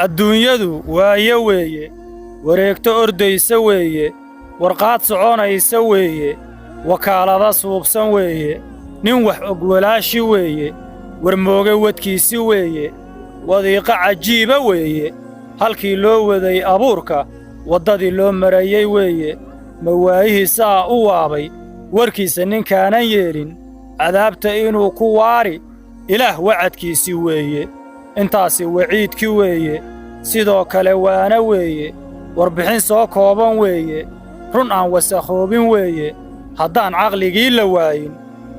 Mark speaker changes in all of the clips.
Speaker 1: Adduunyadu waayo weeye, wareegto ordaysa weeye, warqaad soconaysa weeye, wakaalada suubsan weeye, nin wax og walaashi weeye, warmooge wadkiisi weeye, wadiiqo cajiiba weeye, halkii loo waday abuurka waddadii loo marayey weeye, mawaayihiisaa u waabay, warkiisa ninkaanan yeelin, cadaabta inuu ku waari, Ilaah wacadkiisii weeye. Intaasi waciidkii weeye, sidoo kale waana weeye, warbixin soo kooban weeye, run aan wasakhoobin weeye, haddaan caqligii la waayin,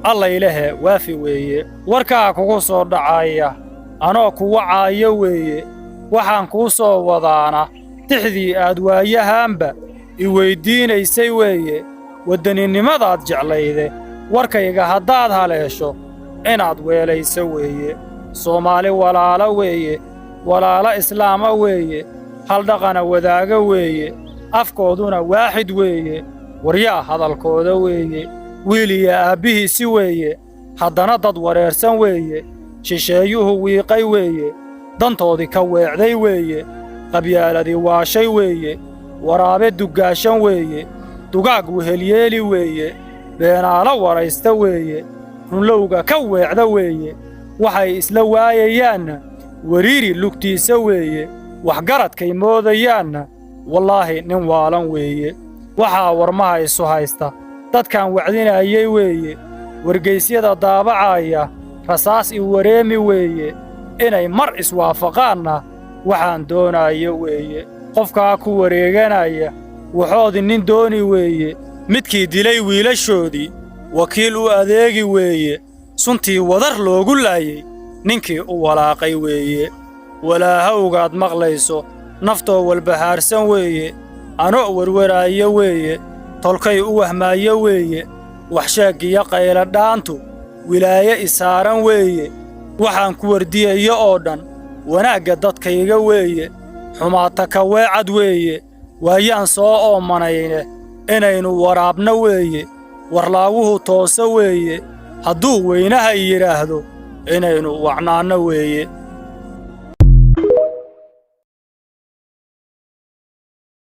Speaker 1: Allaylehe waafi weeye. Warkaa kugu soo dhacaya anoo ku wacaayo weeye, waxaan kuu soo wadaana tixdii aad waayahaanba i weyddiinaysay weeye, waddaninimadaad jeclayde, warkayga haddaad haleesho inaad weelayso weeye. Soomaali walaalo weeye, walaalo islaama weeye, hal dhaqana wadaaga weeye, afkooduna waaxid weeye, waryaa hadalkooda weeye, wiil iyo aabbihiisi weeye, haddana dad wareersan weeye, shisheeyuhu wiiqay weeye, dantoodii ka weecday weeye, qabyaaladii waashay weeye, waraabe duggaashan weeye, dugaag wehelyeeli weeye, beenaalo waraysta weeye, runlowga ka weecda weeye, waxay isla waayayaanna weriiri lugtiisa weeye, waxgaradkay moodayaanna wallaahi nin waalan weeye. Waxaa warmaha isu haysta dadkan wacdinayay weeye, wargaysyada daabacaya rasaas i wareemi weeye, inay mar iswaafaqaanna waxaan doonaayo weeye. Qofkaa ku wareeganaya waxoodii nin dooni weeye, midkii dilay wiilashoodii wakiil u adeegi weeye, suntii wadar loogu laayey ninkii u walaaqay weeye. Walaahowgaad maqlayso naftoo walbahaarsan weeye, anoo werwaraayo weeye, tolkay u wahmaayo weeye, waxsheeggiyo qayladhaantu wilaaye isaaran weeye, waxaan ku wardiyayo oo dhan wanaagga dadkayga weeye, xumaata ka weecad weeye, waayaan soo oomanayne inaynu waraabno weeye, warlaawuhu tooso weeye, hadduu weynaha yidhaahdo inaynu wacnaanno weeye.